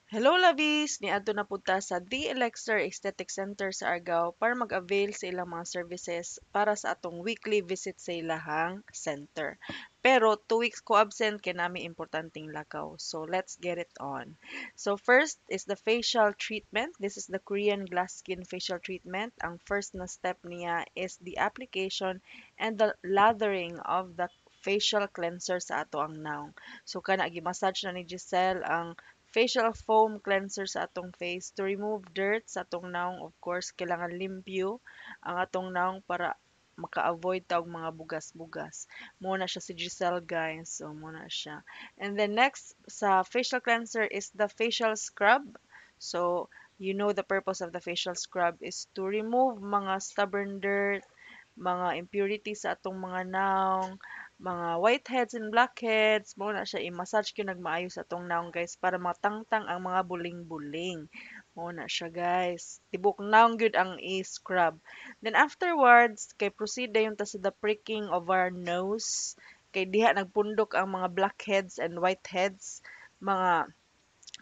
Hello, Lavis! Niadto na pud ta sa The Elixir Aesthetic Center sa Argao para mag-avail sa ilang mga services para sa atong weekly visit sa ilahang center. Pero 2 weeks ko absent kay naa mi importanteng lakaw. So let's get it on. So first is the facial treatment. This is the Korean Glass Skin Facial Treatment. Ang first na step niya is the application and the lathering of the facial cleanser sa atoang nawong. So kana gi-massage na ni Giselle ang facial foam cleanser sa atong face to remove dirt sa atong nawong. Of course, kailangan limpyo ang atong nawong para maka-avoid ta og mga bugas-bugas. Mao na siya si Giselle, guys. So mao na siya. And then next sa facial cleanser is the facial scrub. So you know the purpose of the facial scrub is to remove mga stubborn dirt, mga impurities sa atong mga nawong, mga whiteheads and blackheads. Mao na siya, i-massage gyud nagmaayo sa atong nawong, guys, para matangtang ang mga buling-buling. Mao na siya, guys. Tibok nawong gyud ang i-scrub. Then afterwards, kay proceed dayon ta sa the pricking of our nose. Kay diha nagpundok ang mga blackheads and whiteheads, mga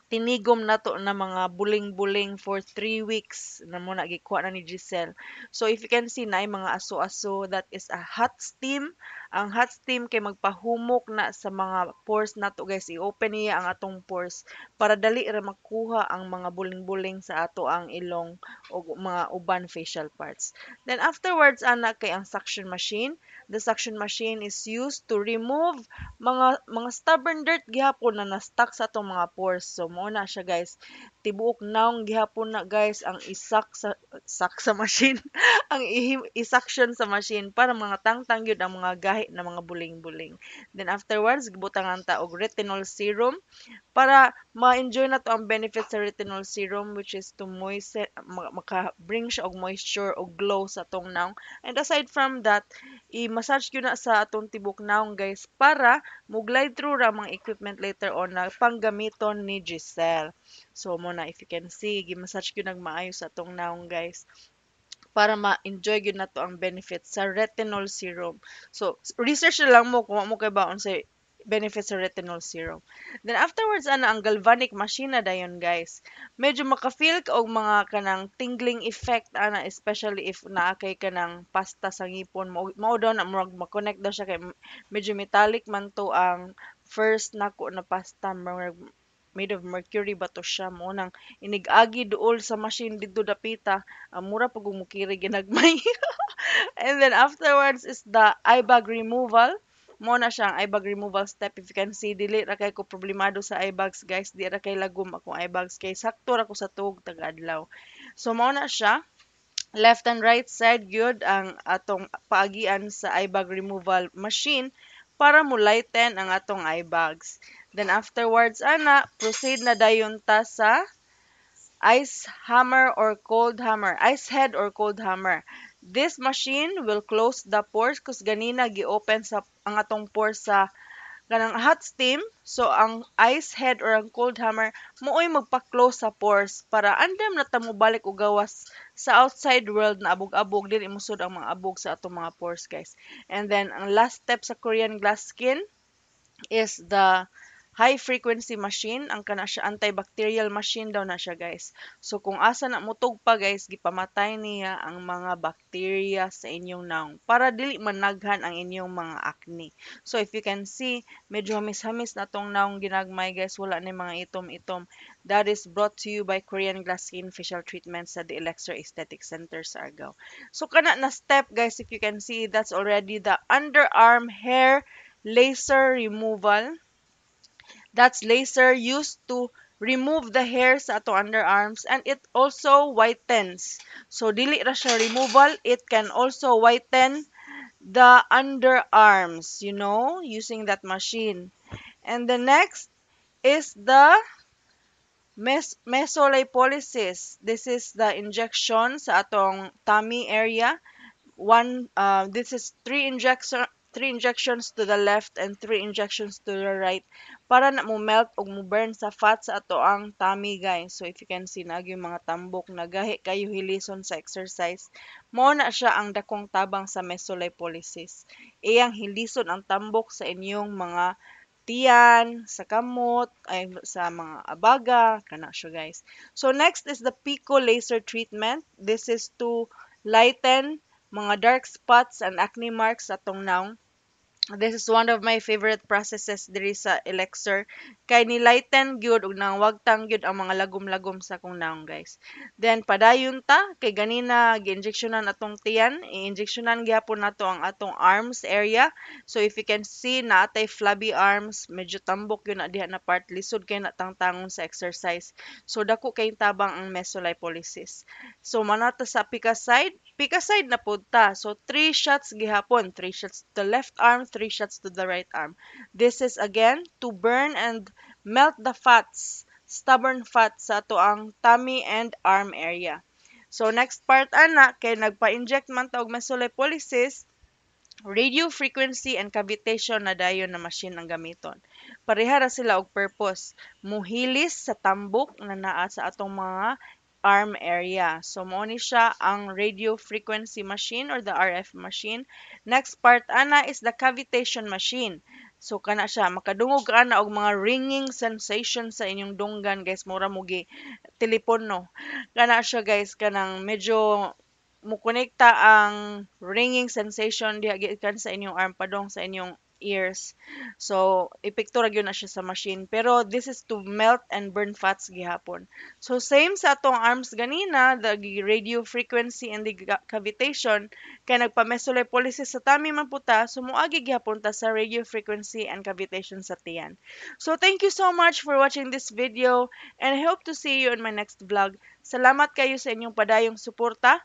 tinigom nato na mga buling-buling for 3 weeks na mao na gikuha na ni Giselle. So if you can see naay mga aso-aso, that is a hot steam. Ang hot steam kay magpahumok na sa mga pores nato, guys. I-open niya ang atong pores para dali ra makuha ang mga buling-buling sa ato ang ilong o mga uban facial parts. Then afterwards ana kay ang suction machine. The suction machine is used to remove mga stubborn dirt gihapon na na-stuck sa atong mga pores. So mao na siya, guys. Tibuok nawong gihapon na, guys, ang isak sa sak sa machine, ang i-suction sa machine para mga tangtang gyud ang mga gahi na mga buling-buling. Then afterwards, gibutangan ta og retinol serum para ma-enjoy nato ang benefits sa retinol serum, which is to moisten, maka-bring siya og moisture og glow sa atong nawong. And aside from that, i-massage gyud na sa atong tibok nawong, guys, para mo glide through ra mga equipment later on na panggamiton ni Giselle. So mao na, if you can see, gi-massage gyud nagmaayo sa atong nawong, guys, para ma-enjoy gyud nato ang benefits sa retinol serum. So research na lang mo kung wa mo kay baon sa benefits sa retinol serum. Then afterwards ana ang galvanic machine na dayon, guys. Medyo maka-feel ka og mga kanang tingling effect ana, especially if naa kay kanang pasta sa ngipon mo. Mao daw na murag ma-connect daw siya kay medyo metallic man to ang first nako na pasta, murag made of mercury ba to siya. Mao nang inig-agi duol sa machine didto dapita, mura pag mukiri ginagmay. And then afterwards is the eye bag removal. Mao na siya ang eye bag removal step. If you can see, dili ra kay ko problemado sa eye bags, guys. Di ra kay lagom akong eye bags kay sakto ra ko sa tuog taga-adlaw. So mao na siya. Left and right side gyud ang atong paagian sa eye bag removal machine para mo lighten ang atong eye bags. Then afterwards ana, proceed na dayon ta sa ice hammer or cold hammer, ice head or cold hammer. This machine will close the pores cause ganina gi-open sa ang atong pores sa kanang hot steam. So ang ice head or ang cold hammer mooy magpa-close sa pores para andam na ta mobalik og gawas sa outside world na abog-abog, dili mosud ang mga abog sa atong mga pores, guys. And then ang last step sa Korean Glass Skin is the high frequency machine. Ang kana siya, antibacterial machine daw na siya, guys. So kung asa na mutug pa, guys, gipamatay niya ang mga bacteria sa inyong nawong para dili managhan ang inyong mga acne. So if you can see, medyo hamis-hamis na tong nawong ginagmay, guys, wala na mga itom-itom. That is brought to you by Korean Glass Skin Facial Treatment sa The Elixir Aesthetic Center sa Argao. So kana na step, guys, if you can see, that's already the underarm hair laser removal. That's laser used to remove the hair sa atong underarms, and it also whitens. So dili ra siya removal, it can also whiten the underarms using that machine. And the next is the mesolipolysis. This is the injection sa atong tummy area. One, this is three injections to the left and three injections to the right para na mo melt og mo burn sa fat sa atoang tummy, guys. So if you can see, naag yung mga tambok na gahi kayo hilison sa exercise. Mao na siya ang dakong tabang sa mesolipolysis. Iyang hilison ang tambok sa inyong mga tiyan, sa kamot, ay sa mga abaga, kana siya, guys. So next is the Pico laser treatment. This is to lighten mga dark spots and acne marks sa atong nawong. This is one of my favorite processes diri sa Elixir kay ni lighten gyud ug nangwagtang gyud ang mga lagom-lagom sa akong nawong, guys. Then padayon ta kay ganina gi-injectionan atong tiyan, i-injectionan gihapon nato ang atong arms area. So if you can see, naa tay flabby arms, medyo tambok gyud na diha na part, lisod kay na tangtangon sa exercise. So dako kay tabang ang mesolipolysis. So manata sa pika side, pika side na pud ta. So 3 shots gihapon, 3 shots to the left arm, 3 shots to the right arm. This is again to burn and melt the fats, stubborn fats sa ato ang tummy and arm area. So next part ana kay nagpa-inject man ta og mesolipolysis, radio frequency and cavitation na dayon na machine ang gamiton. Pareha ra sila og purpose, muhilis sa tambok na naa sa atong mga arm area. So mao ni siya ang radio frequency machine or the RF machine. Next part ana is the cavitation machine. So kana siya makadungog ka ana og mga ringing sensation sa inyong dunggan, guys, mura mo gi telepono. Kana siya, guys, kanang medyo mukonekta ang ringing sensation diha gikan sa inyong arm padong sa inyong ears. So, epekto ra gyud na siya sa machine. Pero this is to melt and burn fats gihapon. So, same sa atong arms ganina, the radio frequency and the cavitation, kay nagpa-mesolipolysis sa tummy man puta, so moagi gihapon ta sa radio frequency and cavitation sa tiyan. So, thank you so much for watching this video and I hope to see you in my next vlog. Salamat kayo sa inyong padayong suporta.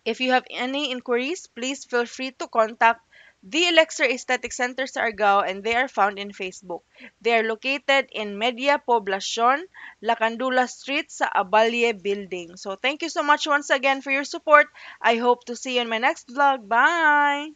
If you have any inquiries, please feel free to contact the Elixir Aesthetic Center sa Argao, and they are found in Facebook. They are located in Media Poblacion, Lakandula Street sa Aballe Building. So thank you so much once again for your support. I hope to see you in my next vlog. Bye!